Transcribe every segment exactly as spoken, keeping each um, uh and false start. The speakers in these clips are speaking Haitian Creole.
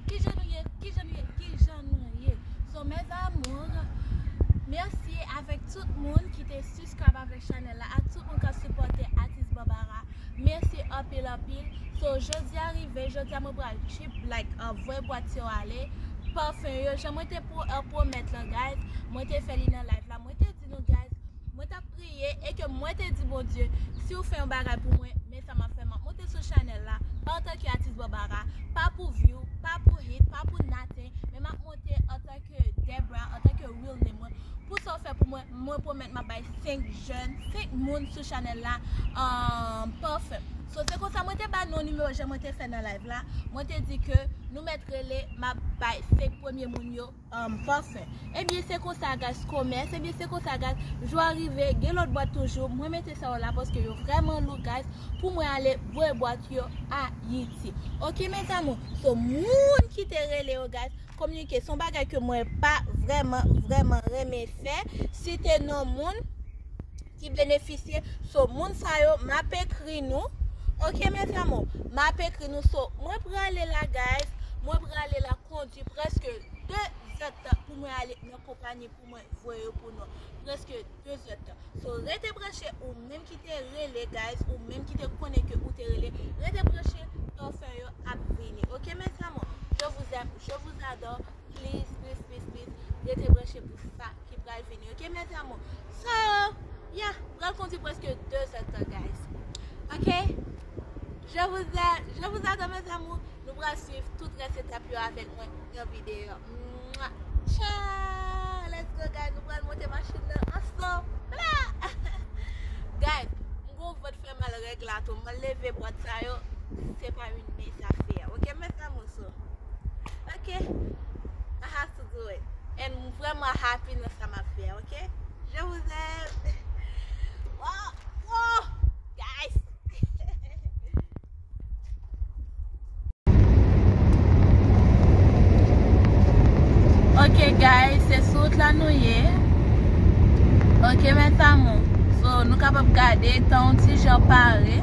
Kijan nou ye? Kijan nou ye? Kijan nou ye? So, mes amours, mèsi avèk tout moun ki te subscribe avèk chanèl la, ak tout moun k ap sipòte atis Barbara. Mèsi anpil, anpil. So, jodi a rive, jodi a mwen pral trip, like, uh, voye bwat yo ale. Pafen yo, jan mwen te pro-, uh, pwomèt lan, guys, mwen te fè li nan live la. Mwen te di nou, guys, mwen t ap priye e ke mwen te di Bondye, si w fè yon bagay pou mwen, men sa m ap fè, m ap monte sou chanèl la, pa antanke atis Barbara, pa pou view, pa pou hit, pa pou nothing, men m ap monte antanke Debra, antanke real name mwen. Pou sa w fè pou mwen, mwen pwomèt m ap bay senk jèn, senk moun sou chanèl la, um, pafen. So, se konsa mwen te ba nou nimewo jan mwen te fè nan live la. Mwen te di ke nou mèt rele, m ap bay senk premye moun yo, um, pafen. Ebyen, se konsa, guys, komès. Ebyen, se konsa, guys, jou a rive, gen lòt bwat toujou. Mwen mete sa yo la paske yo vrèman lou, guys, pou mwen ale voye bwat yo Ayiti. Oke, mes amours? So, moun ki te rele yo, guys, kominike, se yon bagay ke mwen pa vrèman, vrèman renmen fè. Site non moun ki benefisye. So, moun sa yo, m ap ekri nou. Oke, mes amours, m ap ekri nou. So, mwen prale la, guys. Mwen prale la kondui prèske de zèdtan pou mwen ale nan konpayi pou mwen voye yo pou nou. Prèske de zèdtan. So, rete branche ou menm ki te rele, guys, ou menm ki te konnen ke ou te rele. Rete branche, pafen yo ap vini. Oke, mes amours? Je vous aime, je vous adore. Please, please, please, please, rete branche pou sa ki pral vini. Oke, mes amours? So, yeah, pral kondui prèske de zèdtan, guys. Oke? Je vous aime, je vous adore, mes amours. Nou pral swiv tout rès etap yo avèk mwen nan videyo. Mwah! Ciao! Let's go, guys. Nou pral monte machin nan ansanm. Bla! Guys, m gon vant fè mal règ la tou. M leve bwat sa yo. C'est pas une mince affaire. Oke, mes amours? So, oke? I have to do it. And m vrèman happy nan sa m ap fè, oke? Je vous aime. Wow! Wow! Guys! Ok, guys, se sou wout la nou ye. Ok, mes amours. So, nou kapab gade tan yon ti jan pare.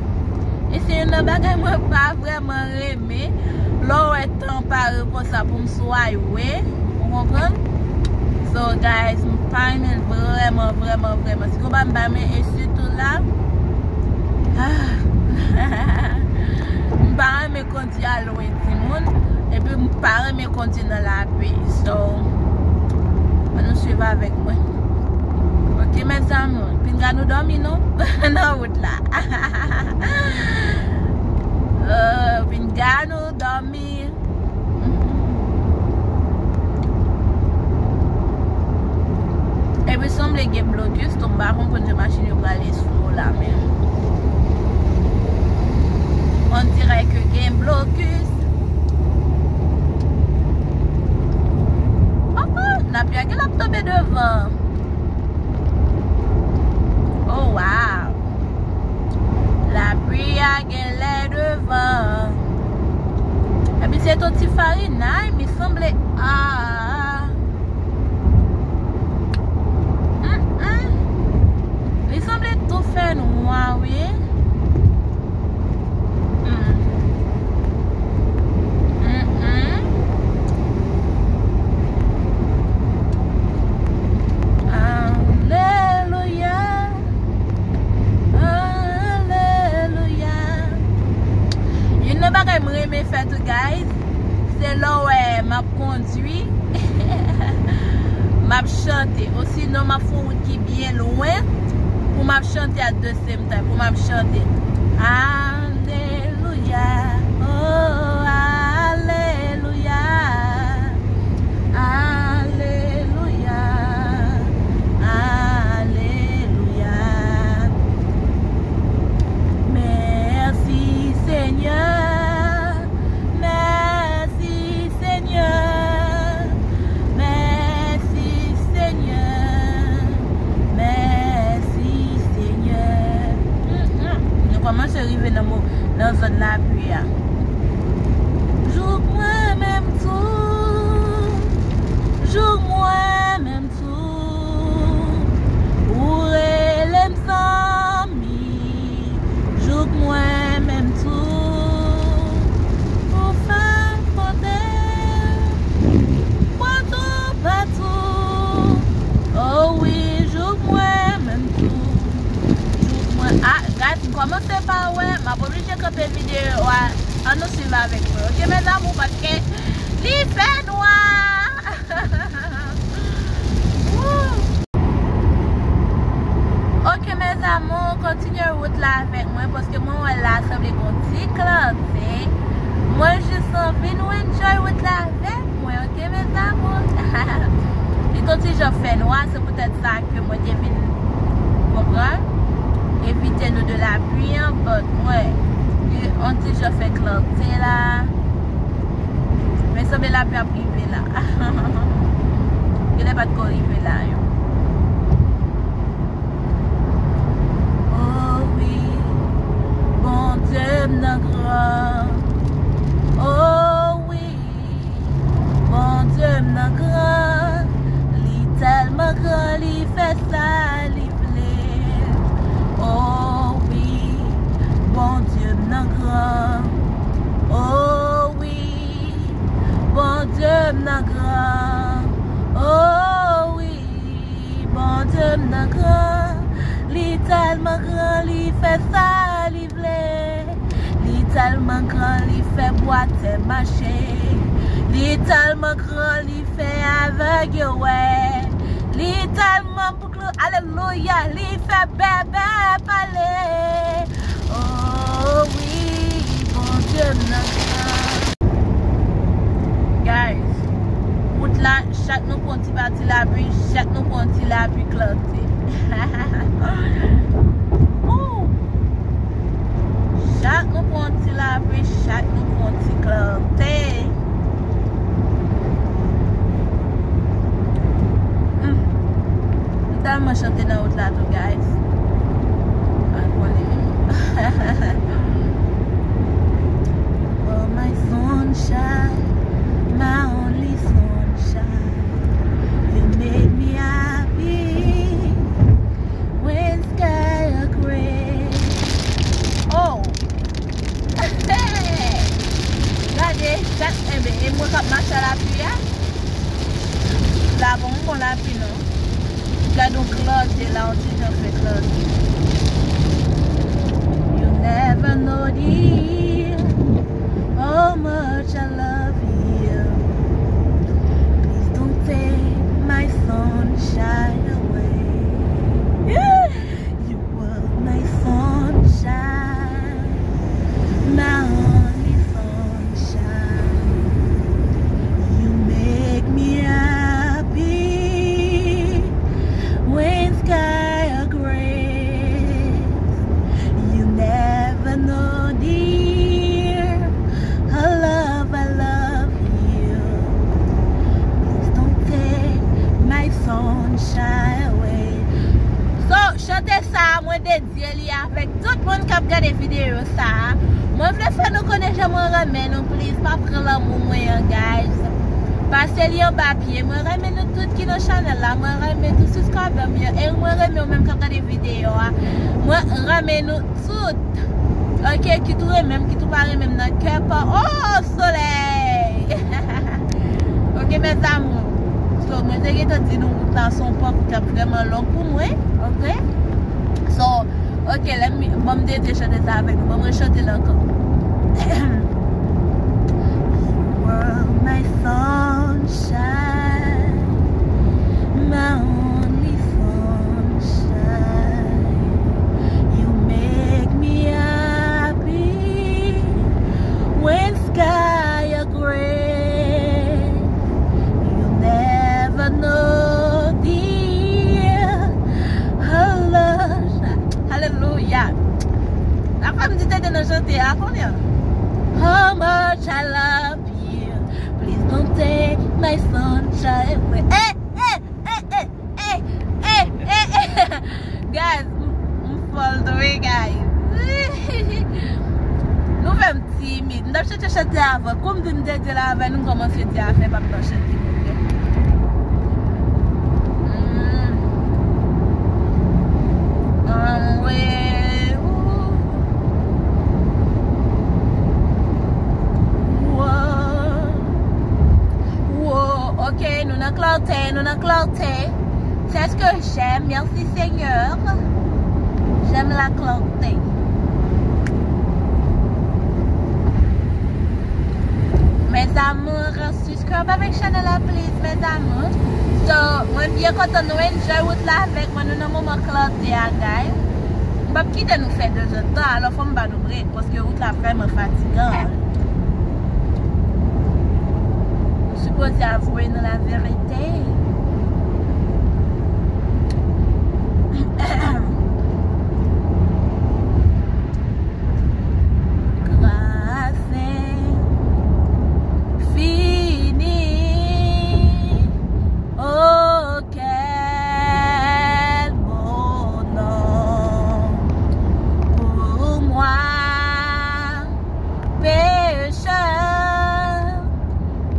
E se youn nan bagay mwen pa vrèman renmen. Lè w wè tan pare konsa pou m swaye, ou konprann? So, guys, m pa renmen l vrèman, vrèman, vrèman. Si konpa m pa renmen, e sitou la, ah, m pa renmen kondui a lwen timoun, epi m pa renmen kondui nan lapli. So, ann nou swiv avèk mwen. Ok, mes amours, pinga nou dòmi non nan wout la. Euh, pinga nou dòmi. Epi sanble gen blokis tou, m pa konprann jan machin yo prale sou la menm. On dirait que gen blokis. Oh, oh, lapli a gen l ap tonbe devan. Oh, wow. Lapli a genlè devan. Epi se yon ti farinay, mi sanble. Ah. Mm, mm. Li sanble tou fè nwa, wi. Mm. Mm, mm. Alelouya. Alelouya. Youn nan bagay m renmen fè tou, guys, se lè w wè m ap kondui, m ap chante. Osinon, m ap fè yon wout ki byen lwen pou m ap chante at the same time, pou m ap chante. Alelouya, oh, alelouya. Alelouya, alelouya. Mèsi, Senyè. Mèsi, Senyè. Mèsi, Senyè. Mèsi, Senyè. Mm, mm. Nou kòmanse rive nan mo-, nan zòn lapli a. Kòmanse pa wè, m ap oblije kanpe videyo a. Ann nou swiv avèk mwen, oke, mes amours, paske li fè nwa. Woo! Oke, mes amours, kontinye wout la avèk mwen, paske mwen wè la sanble gon ti klante. Mwen jis anvi nou enjoy wout la avèk mwen, oke, mes amours? Li t on ti jan fè nwa, se poutèt sa ke mwen te vin, konprann, evite nou de lapli an, but mwen, li on ti jan fè klante la. Men sanble lapli ap rive la. Genlè pa t ko rive la yo. Oh wi, Bondye m nan gran. Oh wi, Bondye m nan gran. Li tèlman gran, li fè sa li vle. Oh wi, Bondye m nan gran. Oh wi, Bondye m nan gran. Oh wi, Bondye m nan gran. Li tèlman gran, li fè sa li vle. Li tèlman gran, li fè bwa tè mache. Li tèlman gran, li fè avèg yo wè. Li tèlman gran, alelouya, li fè bèbè pale. Oh wi, Bondye m nan gran. Guys, wout la, chak nou pran ti pati lapli, chak nou pran ti lapli klante. Ooh. Chak nou pran ti lapli, chak nou pran ti klante. Hmm. M tèlman chante nan wout la tou, guys. Al konnen menm. Oh, my sunshine, my only sunshine. You make me happy when sky are gray. Oh! Gade, gade, enben, e mwen k ap mache a lapli a? La bon, m bon lapli non. Gade yon klante la, yon ti jan fè klante. You never know, dear, how much I love you. Please don't take my sunshine away. You are my sunshine, my only sunshine. You make me happy when sky are gray. You never know, dear, how love I love you. Please don't take my sunshine away. So, chante sa a, mwen dedye li avèk tout moun k ap gade videyo sa a. Mwen vle fè nou konnen jan mwen renmen nou, please, pa pran lanmou mwen an, guys. Pase li anba pye. Mwen renmen nou tout ki nan chanèl la. Mwen renmen tout subscriber m yo. E mwen renmen ou menm k ap gade videyo a. Mwen renmen nou tout. Oke, kit ou renmen m, kit ou pa renmen m nan kè pa. Oh, solèy! Oke, mes amours. So, mwen te gentan di nou, wout la se yon pakou k ap vrèman long pou mwen. Oke? So, oke, let me, ban m dedye chante sa avèk nou. Ban mwen chante l ankò. You were my sunshine, my only sunshine. You make me happy when sky are gray. You never know, dear, how love. Hallelujah. La fam di tete nan chante a kounye a. How much I love you. Please don't take my sunshine away. Eh, eh, eh, eh, eh, eh, eh, eh. Guys, m, m fòl tou wi, guys. Nou fè m timid. M t ap chante chante avan. Kou m di m te di l avè nou, m kòmanse di afè p ap nan chante. Mm. Anmwe. Ooh. Whoa. Whoa. Ok, nou nan klante, nou nan klante. C'est ce que j'aime. Merci Seigneur. J'aime la clarté. Mes amours, subscribe avèk chanèl la, please, mes amours. So, mwen byen kontan nou enjoy wout la avèk mwen. Nou nan moman klante a, guys. M p ap kite nou fè de zòt tan, alò fò m ba nou break, paske wout la vrèman fatigan. M sipoze avwe nou laverite. Kraze, fini. Oh, quel bonheur pour moi, pécheur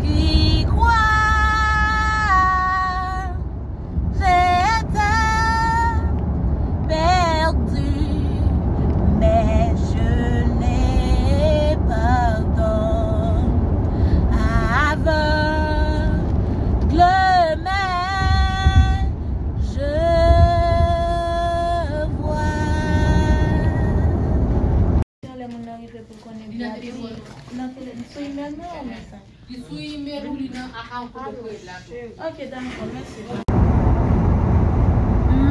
qui croit. J'étais perdu, mais je l'ai pardonné. Aveugle, mais je vois. Lè moun nan rive pou l konnen. Li nan telefòn. Nan tele-, sou imèl mwen ou mesaj? Li sou imèl ou, li nan account ou te kreye la tou. Ok, dakò, mèsi.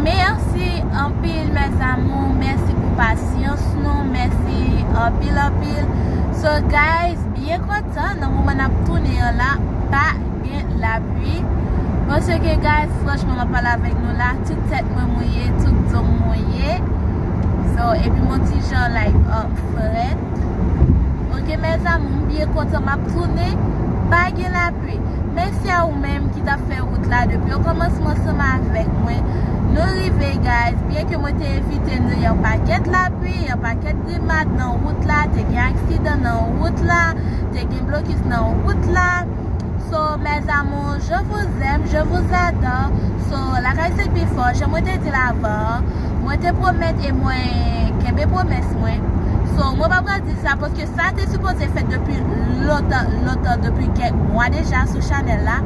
Mèsi anpil, mes amours. Mèsi pou pasyans nou. Mèsi anpil, anpil. So, guys, byen kontan. Nan moman n ap tounen an la, pa gen lapli. Paske, guys, franchman, m ap pale avèk nou la, tout tèt mwen mouye, tout do m mouye. So, epi m on ti jan, like, um, frèt. Ok, mes amours, m byen kontan, m ap tounen, pa gen lapli. Mèsi a ou menm ki t ap fè wout la depi okòmansman ansanm avèk mwen. Nou rive, guys, byen ke mwen te evite nou yon pakèt lapli, yon pakèt grimas nan wout la, te gen aksidan nan wout la, te gen blokis nan wout la. So, mes amours, je vous aime, je vous adore. So, lakay Sek Bifò, jan mwen te di l avan, mwen te pwomèt e mwen kenbe pwomès mwen. So, mwen pa pral di sa paske sa te sipoze fèt depi lontan, lontan, depi kèk mwa deja sou chanèl la.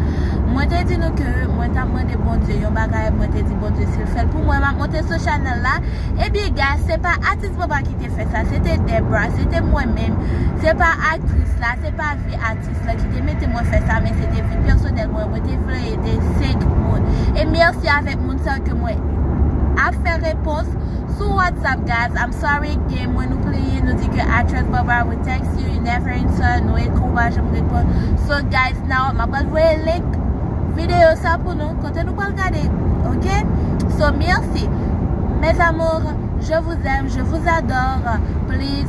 Mwen te di nou ke mwen t ap mande Bondye yon bagay, mwen te di Bondye si l fè l pou mwen, m ap monte sou chanèl la. Ebyen, guys, se pa atis Bòba ki te fè sa, se te Debra, se te mwen menm. Se pa aktris la, se pa vye atis la ki te mete mwen fè sa, men se te vi pèsonèl mwen, mwen te vle ede senk moun. E mèsi avèk moun sa yo ke mwen ap fè repons sou WhatsApp, guys. I'm sorry, gen moun nou pleye, nou di ke aktris Bòba will text you, you never answer, nou ekri w pa janm reponn. So, guys, now, m ap pral voye link videyo sa pou nou, kote nou pral gade, ok? So, mèsi. Mes amours, je vous aime, je vous adore. Please,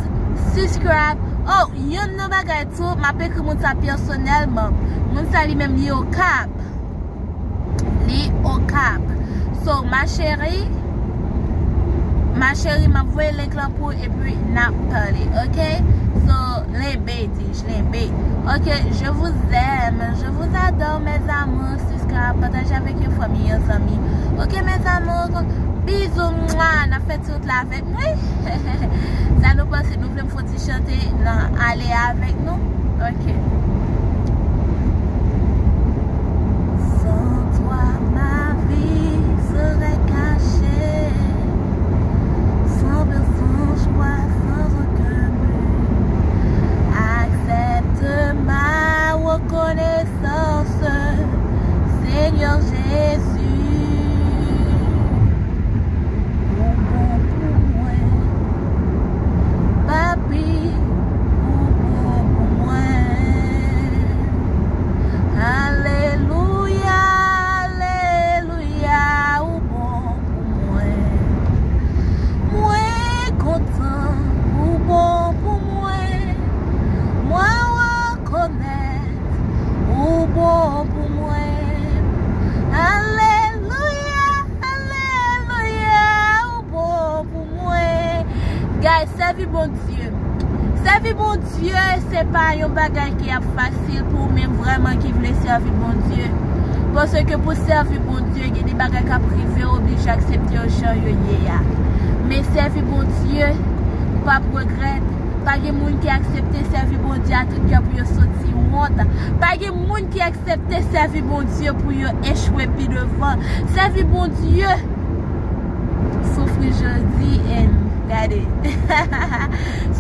subscribe. Oh, yon nan bagay tou, m ap ekri moun sa pèsonèlman. Moun sa li menm li Okap. Li Okap. So, ma chérie, ma chérie, m ap voye link lan pou ou epi n ap pale, ok? So, lenbe, di j, lenbe. Ok, je vous aime, je vous adore, mes amours. Subscribe, pataje avèk yon fanmi, yon zanmi. Ok, mes amours, bizou, mwa, n ap fè ti wout la avèk mwen. Sa nou panse, nou vle m fè yon ti chante nan ale avèk nou? Ok. Sans toi, ma vie serait gâchée. Sans peur, sans joie, sans aucun but. Accepte ma reconnaissance, Seigneur Jésus. Ou bon pou mwen, Papi, ou bon pou mwen. Alelouya, alelouya, ou bon pou mwen. Mwen kontan, ou bon pou mwen. Mwen rekonèt ou bon pou mwen. Alelouya, alelouya, ou bon pou mwen. Guys, sèvi Bondye. Sèvi Bondye, se pa yon bagay ki ap fasil pou ou menm vrèman ki vle sèvi Bondye. Paske pou sèvi Bondye, gen de bagay k ap rive, ou oblije aksepte yo jan yo ye a. Men sèvi Bondye, ou p ap regrèt. Pa gen moun ki aksepte sèvi Bondye a tout kè pou yo soti wont. Pa gen moun ki aksepte sèvi Bondye pou yo echwe pi devan. Sèvi Bondye, soufri jodi, and gade,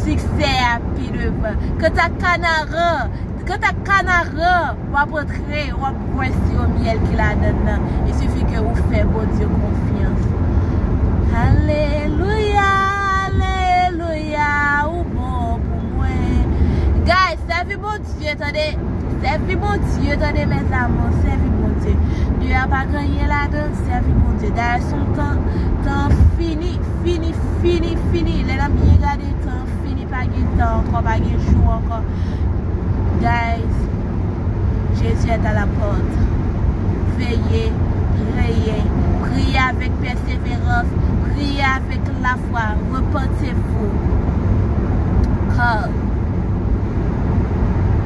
siksè a pi devan. Kanta Kanaran, Kanta kanaran, w ap antre, w ap bwè siwo myèl ki ladann nan. Il suffit que ou fè Bondye konfyans. Alelouya, alelouya, ou bon pou mwen. Guys, sèvi Bondye, tande. Sèvi Bondye, tande, mes amours, sèvi Bondye. Deyò pa gen anyen ladan, sèvi Bondye. Dayè, se yon tan, tan fini, fini, fini, fini. Lè n ap byen gade, tan fini, pa gen tan ankò, pa gen jou ankò. Guys, Jésus est à la porte. Veillez, priez, priez avec persévérance, priez avec la foi, repentez-vous. Car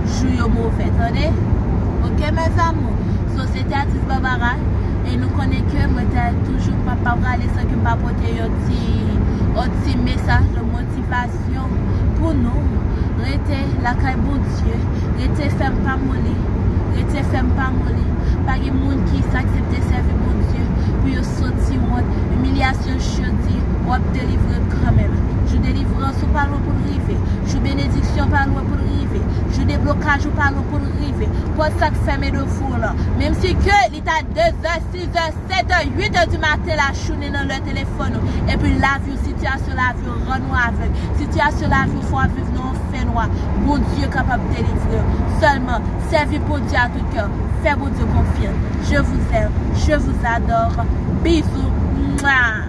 jou yo move, tande? Ok, mes amours? So, se te atis Barbara, e nou konnen ke mwen te toujou pa, pa prale san ke m pa pote yon ti, yon ti mesaj de motivasyon pou nou. Rete lakay Bondye, rete fèm pa moli, rete fèm pa moli. Pa gen moun ki aksepte sèvi Bondye pou yo soti wont, imilyasyon, jodi, w ap delivre kanmenm. Jou delivrans ou pa lwen pou l rive. Jou benediksyon pa lwen pou l rive. Jou deblokaj ou pa lwen pou l rive. Pòt sa k fèmen devan w lan, menm si ke li ta de zè, sis zè, sèt è, uit è di maten, la chounen nan lè telefòn ou. Epi lavi w, sitiyasyon lavi w rann ou avèg. Sitiyasyon lavi w fè w ap viv nan yon fènwa. Bondye kapab delivre w. Sèlman, sèvi Bondye a tout kè. Fè Bondye konfyans. Je vous aime. Je vous adore. Bisous. Mwa.